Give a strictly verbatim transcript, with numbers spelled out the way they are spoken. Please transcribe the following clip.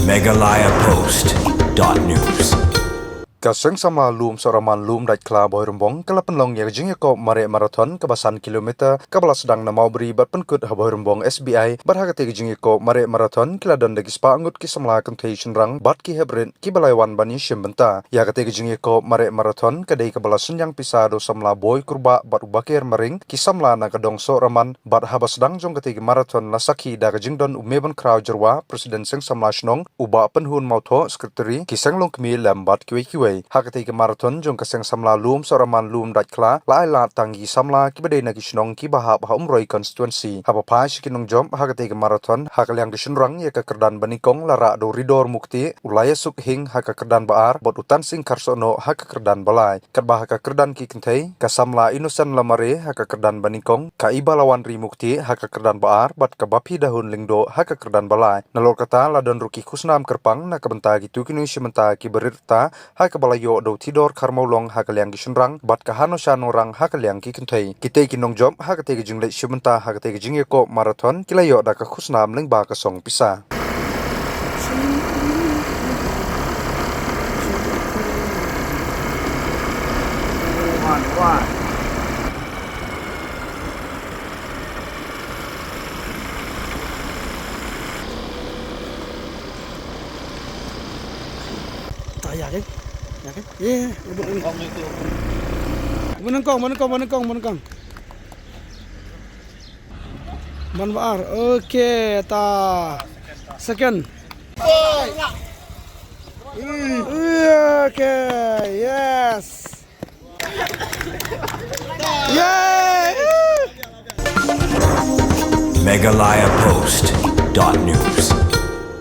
Meghalaya Post dot news. Ka Seng Samla Lum Sohraman Lum Daitkhla Bhoirymbong ka la pynlong ïa ka jingïakop mareh marathon kaba san kilometer kaba la sdang na Mawbri bad pynkut ha Bhoirymbong S B I. Bad ha katei ka jingïakop mareh marathon ki la don da ki spah ngut ki samla kynthei shynrang bad ki heprit kiba la wan ban ïashim bynta. Ïa katei ka jingïakop mareh marathon ka dei kaba la synñiang pisa da u samla Boi Kurbah bad u Baker Maring, ki samla na ka dong Sohraman. Bad haba sdang jong katei ka marathon la sakhi da ka jingdon u Meibankhraw Jyrwa, President Seng Samla Shnong, u Bah Pynhun Mawthoh, Secretary, ki seng longkmie lem bad kiwei kiwei. Ha katei ka marathon jong ka Seng Samla Lum Sohraman Lum Daitkhla la ai lad tang ïa ki samla kiba dei na ki shnong kiba hap ha Umroi constituency. Haba phai sha ki nongjop ha katei ka marathon, ha ka liang ki shynrang ïa ka kyrdan banyngkong la rah da u Ridor Mukti, u Laiasuk Hing ha ka kyrdan ba ar bad u Tansing Kharsohnoh ha ka kyrdan ba lai. Katba ha ka kyrdan ki kynthei, ka samla Innocent Lamare ha ka kyrdan banyngkong, ka Ibalawanri Mukti ha ka kyrdan ba ar bad ka Baphi Dahun Lyngdoh ha ka kyrdan ba lai. Nalor kata la don ruh ki khusnam kyrpang na ka bynta kito ki nongïashim bynta kiba rit rta, ha kaba la ïoh da u Thidor Kharmawlong ha ka liang ki shynrang bad ka Hanosha Nongrang ha ka liang ki kynthei. Kitei ki nongjop ha katei ka jingleit shim bynta ha katei ka jingïakop marathon ki la ïoh da ka khusnam lyngba ka song pisa. Ta ïa ke. Ïa ke. Ye, ye, ye, ye. Ba nyngkong, ba nyngkong, ba nyngkong, ba nyngkong. Ban ba ar. Okay, ta. Second. Okay, yes. Yay! Meghalaya Post dot news.